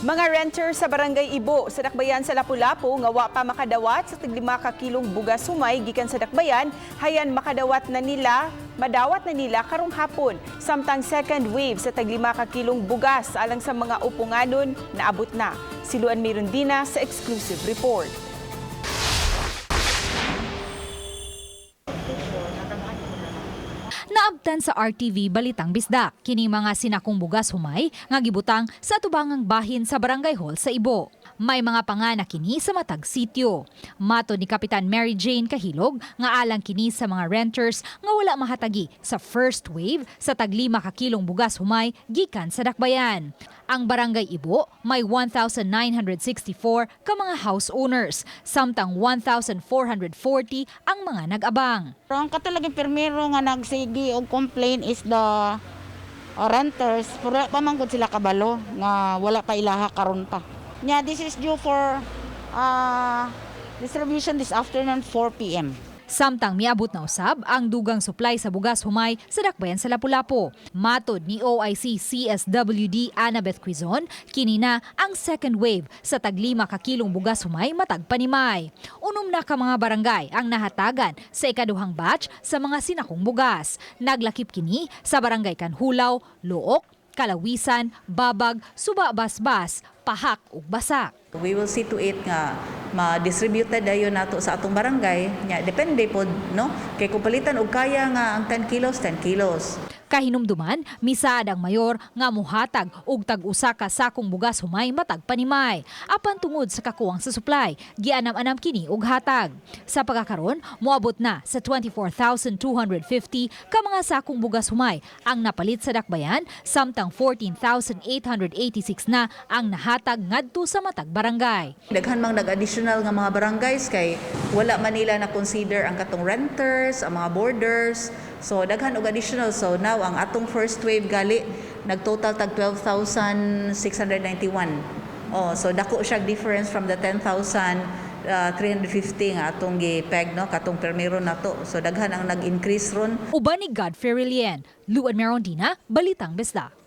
Mga renter sa Barangay Ibo sa Dakbayan sa Lapu-Lapu nga wa pa makadawat sa tag-5 ka kilong bugas humay gikan sa Dakbayan, hayan makadawat na nila, madawat na nila karong hapon. Samtang second wave sa tag-5 ka kilong bugas alang sa mga uponganon naabot na. Si Luan Mirundina sa exclusive report. Naabtan sa RTV Balitang Bisdak kini mga sinakong bugas humay nga gibutang sa tubangang bahin sa Barangay Hall sa Ibo. May mga pangana kini sa matag sityo. Matod ni Kapitan Mary Jane Kahilog nga alang kini sa mga renters nga wala mahatagi sa first wave sa tag-5 ka kilong bugas humay gikan sa Dakbayan. Ang Barangay Ibo may 1,964 ka mga house owners, samtang 1,440 ang mga nag-abang. Pero ang katalagang permero nga nagsigi og complain is the renters, pero wala pa man gud sila kabalo nga wala pa ilaha karon pa. Nya, this is due for distribution this afternoon, 4 p.m. Samtang miabot na usab ang dugang supply sa bugas humay sa Dakbayan sa Lapu-Lapu. Matod ni OIC CSWD Annabeth Quizon, kini na ang second wave sa tag-5 ka kilong bugas humay matag panimay. 6 na ka mga barangay ang nahatagan sa ikaduhang batch sa mga sinakong bugas. Naglakip kini sa Barangay Canjulao, Looc, Kalawisan, Babag, Suba Basbas, Pahak ug Basak. We will see to it nga ma-distributed dayon nato sa atong barangay. Nya depende pod, no, kay kung palitan og kaya nga ang 10 kilos, 10 kilos. Kahinumduman, misaad ang mayor nga muhatag og tag-usa ka sakong bugas humay matag panimay. Apan tungod sa kakuwang sa supply, gianam-anam kini og hatag. Sa pagkakaron, moabot na sa 24,250 ka mga sakong bugas humay ang napalit sa Dakbayan, samtang 14,886 na ang nahatag ngadto sa matag barangay. Daghan mang nag-additional nga mga barangays kay wala man nila na consider ang katong renters, ang mga boarders. So daghan og additional. So now ang atong first wave gali nagtotal tag 12,691. Oh, so dako siya difference from the 10,350 nga atong gi-peg, no, katong permero nato. So daghan ang nag-increase ron. Uban ni Godfrey Relien, Luan Merondina, Balitang Bisdak.